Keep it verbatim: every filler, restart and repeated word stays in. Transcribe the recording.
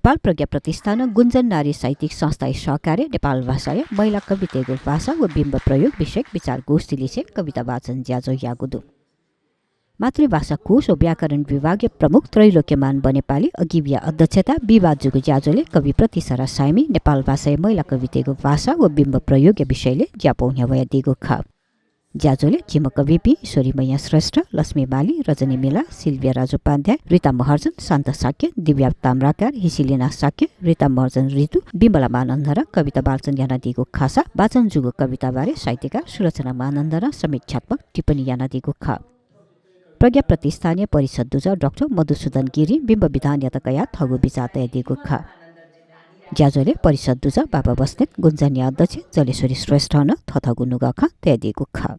नेपाल प्रज्ञा प्रतिष्ठानं गुञ्जन नारी साहित्यिक संस्थाया सहकार्यय् नेपाल भाषाया महिला कवितय्गु भाषा व बिम्ब प्रयोग विषयक विचार गोष्ठी लिसें कविता वाचन ज्याझ्वः याःगु दु। मातृभाषा कोष व व्याकरण विभागया प्रमुख त्रैलोक्यमान बनेपाली अगिबया अध्यक्षताय् बिहिबाः जूगु ज्याझ्वलय् कवि प्रतिसरा सायमि नेपाल भाषाया महिला कवितय्गु भाषा व बिम्ब प्रयोगया विषयलय् ज्यापौ न्ह्यब्वयादीगु खः। ज्याझ्वलय् झिम्ह कविपिं ईश्वरी मैया श्रेष्ठ, लक्ष्मी माली, रजनी मिला, सिल्भिया राजोपाध्याय, रिता महर्जन, शान्ता शाक्य, दिव्या ताम्राकार, हिसिलिना शाक्य, रिता महर्जन ऋतु, बिमला मानन्धरं कविता वाचन यानादीगु खःसा वाचन जूगु कविताबारे साहित्यकार सुलोचना मानन्धरं समीक्षात्मक टिप्पणी यानादीगु खः। प्रज्ञा प्रतिष्ठानया परिषद् दुजः डाक्टर मधुसूदन गिरिं बिम्ब विधानयात कयाः थःगु विचार तयादीगु खः। ज्याझ्वलय् परिषद् दुजः बाबा बस्नेत, गुञ्जनया अध्यक्ष जलेश्वरी श्रेष्ठं नं थःथःगु नुगः खँ तयादीगु खः।